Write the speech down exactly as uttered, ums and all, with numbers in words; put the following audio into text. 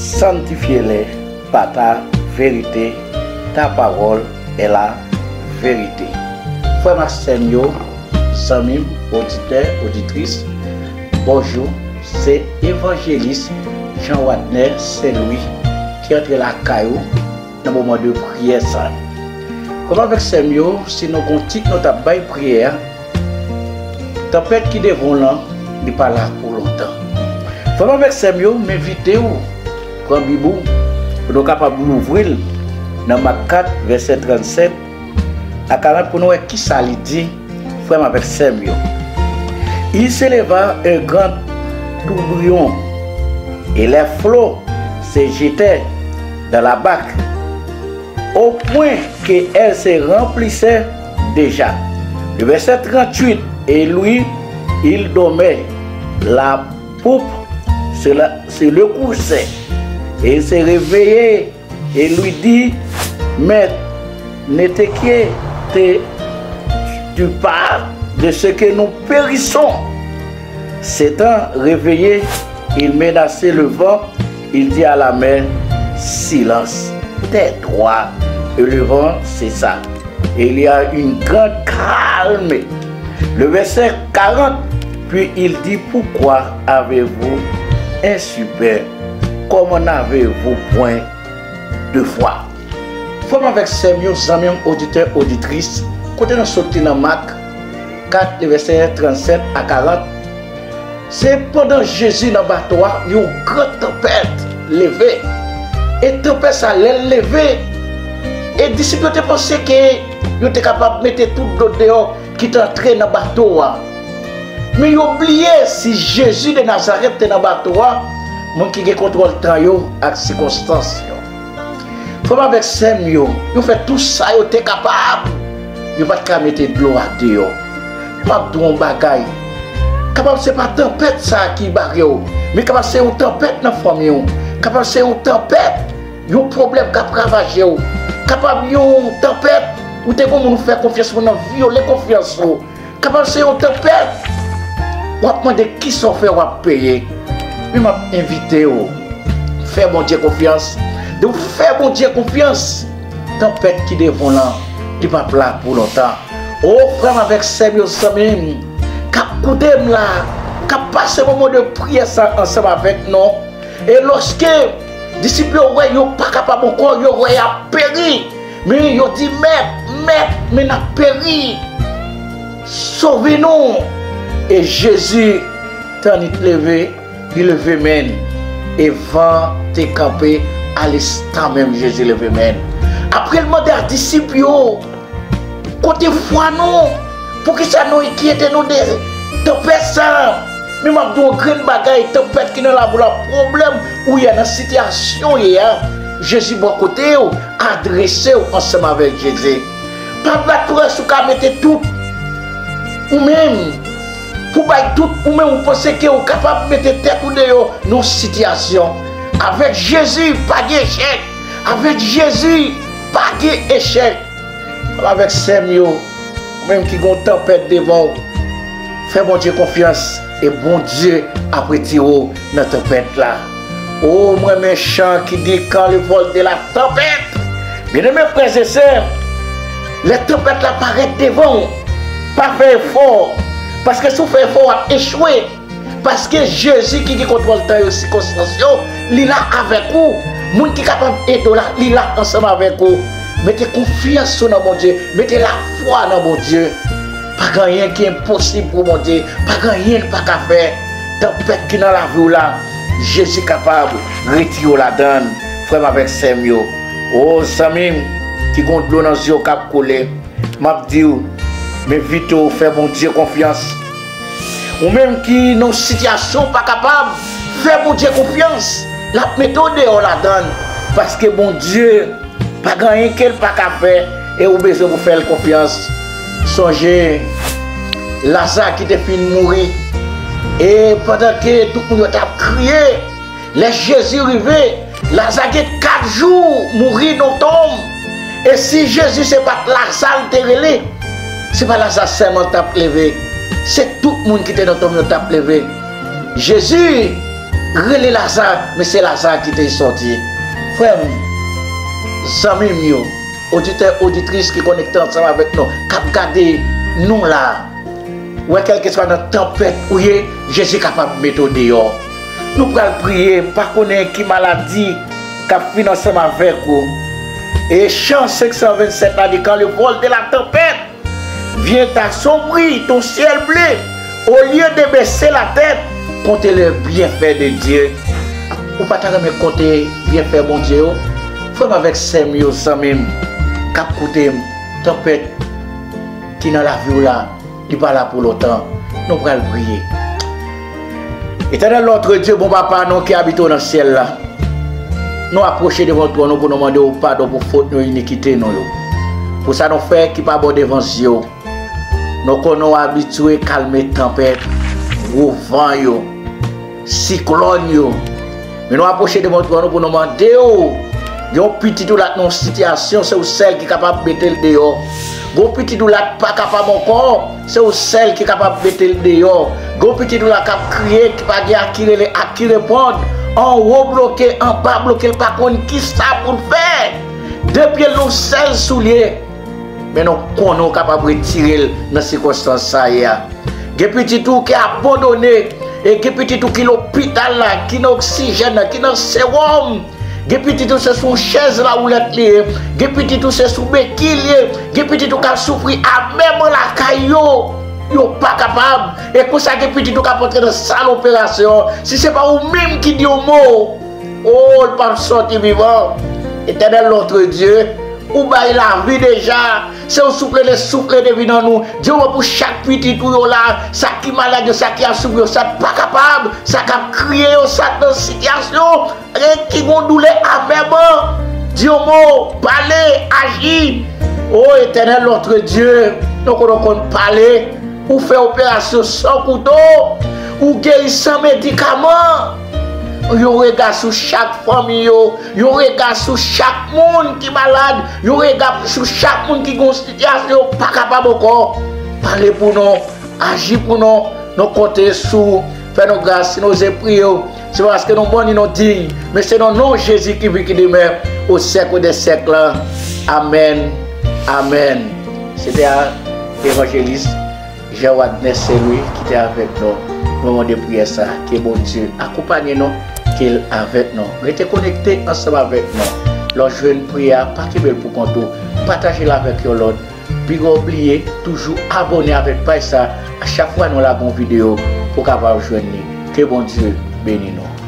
Sanctifie-les par ta vérité, ta parole est la vérité. Frè m ak sè m yo, zanmi m, oditè, oditris, bonjou, se evanjelis Jean Wadner Saint Louis ki antre lakay ou nan moman de priyè sa. Frè m avèk sè m yo, si nou gon tit nou t ap bay priyè a, tanpèt ki devan w lan, li pa la pou lontan. Frè m avèk sè m yo, m envite w pran Bib ou pou nou kapab louvri l nan Mak kat, vèsè trannsèt a karant pou nou wè kisa li di, frè m avèk sè m yo. Il s'éleva un grand tourbillon, et les flots se jetaient dans la barque, au point qu'elle se remplissait déjà. Le verset trente-huit, et lui, il dormait. La poupe se, la, se le coursait, et il se réveillait et lui dit, Maître, ne t'inquiètes-tu pas de ce que nous périssons? S'étant réveillé, il menaçait le vent, il dit à la mer, Silence, tais-toi. Et le vent cessa. Et il y a une grande calme. Le verset quarante, puis il dit, Pourquoi avez-vous ainsi peur? Comment n'avez-vous point de foi? Frè m avèk sè m yo, zanmi m, oditè, oditris, kote nou soti nan Mak kat, le vèsè trannsèt a karant, se pandan Jezi nan bato a, yon gran tanpèt leve. E tanpèt sa, lè l leve, e disip yo te panse ke yo te kapab mete tout dlo deyò ki t antre nan bato a. Men yo bliye si Jezi de Nazarèt te nan bato a, moun ki gen kontwòl tan yo ak sikonstans yo. Frè m avèk sè m yo, yo fè tout sa yo te kapab. Yo pa t ka mete dlo a deyò. M ap di w yon bagay. Kapab se pa tanpèt sa a ki bare w, men kapab se yon tanpèt nan fanmi w. Kapab se yon tanpèt, yon pwoblèm k ap ravaje w. Kapab yon tanpèt, ou te gon moun ou fè konfyans, moun nan vyole konfyans ou. Kapab se yon tanpèt. W ap mande kisa w fè, w ap peye. Men m ap envite w, fè Bondye konfyans. Depi w fè Bondye konfyans, tanpèt ki devan w lan, li p ap la pou lontan. O, frè m avèk sè m yo, zanmi m k ap koute m la, k ap pase moman de priyè sa ansanm avèk nou. E lòske disip yo wè yo pa kapab ankò, yo wè y ap peri, men yo di, Mèt, Mèt, men n ap peri, sove nou. E Jezi, tann li t leve, li leve men l, e van an te kanpe. Alenstan menm, Jezi leve men l. Apre l mande a disip yo, Kote fwa nou? Poukisa nou enkyete nou de tanpèt sa a? Men m ap di w yon grenn bagay, tanpèt ki nan lavi w la, pwoblèm ou ye a, nan sitiyasyon w ye a, Jezi bò kote w, adrese w ansanm avèk Jezi. Pa bat pou wè si w ka mete tout ou menm, pou bay tout ou menm, ou panse ke w kapab mete tèt ou deyò nan yon sitiyasyon. Avèk Jezi, pa gen echèk. Avèk Jezi, pa gen echèk. Frè m avèk sè m yo, ou menm ki gen yon tanpèt devan w, fè Bondye konfyans e Bondye ap retire w nan tanpèt la. O, m renmen chan ki di, Quand le vol de la tempête. Byeneme frè e sè, lè tanpèt la parèt devan w, pa fè efò, paske si w fè efò, w ap echwe. Paske Jezi ki gen kontwòl tan yo, sikonstans yo, li la avèk ou. Moun ki kapab ede w la, li la ansanm avèk ou. Mete konfyans ou nan Bondye, mete lafwa nan Bondye. Pa gen anyen ki enposib pou Bondye, pa gen anyen li pa ka fè. Tanpèt ki nan lavi w la, Jezi kapab retire w ladan l, frè m avèk sè m yo. O zanmi m ki gen dlo nan zye w k ap koule, m ap di w, m envite w fè Bondye konfyans. Ou menm ki nan yon sitiyasyon w pa kapab, fè Bondye konfyans. L ap mete w deyò ladan l. Paske Bondye pa gen anyen ke l pa ka fè e ou bezwen pou fè l konfyans. Sonje Laza ki te fin mouri. E pandan ke tout moun yo t ap kriye, lè Jezi rive, Laza gen kat jou mouri nan tonm. E si Jezi se pa t Laza l te rele, se pa Laza sèlman l t ap leve. Se tout moun ki te nan tonm yo t ap leve. Jezi Rele Laza, men se Laza ki te sòti. Frè m, zanmi m yo, oditè, oditris ki konekte ansanm avèk nou, k ap gade nou la, wè kèlkeswa nan tanpèt ou ye, Jezi kapab mete w deyò. Nou pral priye, m pa konnen ki maladi k ap vin ansanm avèk ou. E chan senk san vennsèt la di, quand le vol de la tempête vient t'assombrir ton ciel bleu, au lieu de baisser la tête, compte les bienfaits de Dieu. Ou pa ta renmen konte byenfè Bondye yo? Frè m avèk sè m yo, zanmi m k ap koute m, tanpèt ki nan lavi w la, li pa la pou lontan. Nou pral priye. Etènèl, notre Dieu, bon Papa nou ki abite w nan syèl la, nou apwoche devan twòn ou pou nou mande w padon pou fot nou, inikite nou yo. Pou sa nou fè ki pa bon devan zye w. Nou konnen w abitye kalme tanpèt, gwo van yo, siklòn yo. Men nou apwoche devan twòn ou pou nou mande w, gen yon pitit ou la nan yon sitiyasyon, se ou sèl ki kapab mete l deyò. Gen yon pitit ou la pa kapab ankò, se ou sèl ki kapab mete l deyò. Gen yon pitit ou la k ap kriye, ki pa gen a ki rele, a ki reponn. Anwo bloke, anba bloke, l pa konn ki sa pou l fè. De pye l nan yon sèl soulye. Men nou konnen w kapab retire l nan sikonstans sa ye a. Gen pitit ou ki abandone, e gen pitit ou ki lopital la, ki nan oksijèn nan, ki nan sewòm. Gen pitit ou se sou chèz lawoulèt li ye. Gen pitit ou se sou beki li ye. Gen pitit ou k ap soufri amèman lakay yo. Yo pa kapab. E konsa gen pitit ou k ap antre nan sal operasyon. Si se pa ou menm ki di yon mo, o, l p ap sòti vivan. Etènèl notre Dieu, ou bay lavi deja. Se ou soufle le soufle de vi nan nou. Di yon mo pou chak pitit ou yo la, sa ki malad yo, sa ki ap soufri yo, sa k pa kapab, sa k ap kriye yo, sa k nan sitiyasyon, e ki gon doulè amèman. Di yon mo, pale, aji. O Etènèl notre Dieu, nou konnen w konn pale, ou fè operasyon san kouto, ou geri san medikaman. Yon rega sou chak fanmi yo, yon rega sou chak moun ki malad, yon rega sou chak moun ki gon sitiyasyon yo pa kapab ankò. Pale pou nou, aji pou nou, nou konte sou ou. Fè nou gras, si nou oze priye w, se pa paske nou bon ni nou diy, men se nan non Jezi ki viv, ki demè o syèk dè syèk la. Amèn. Amèn. Se te a evanjelis Jean Wadner Saint Louis ki te avèk nou nan moman de priyè sa. Ke Bondye akonpanye nou, ke l avèk nou. Rete konekte ansanm avèk nou. Lè w jwenn priyè a, pa kenbe l pou kont ou. Pataje l avèk yon lòt. Piga w bliye toujou abòne avèk paj sa a, chak fwa nou lage yon videyo pou w kapab jwenn li. Ke Bondye beni nou.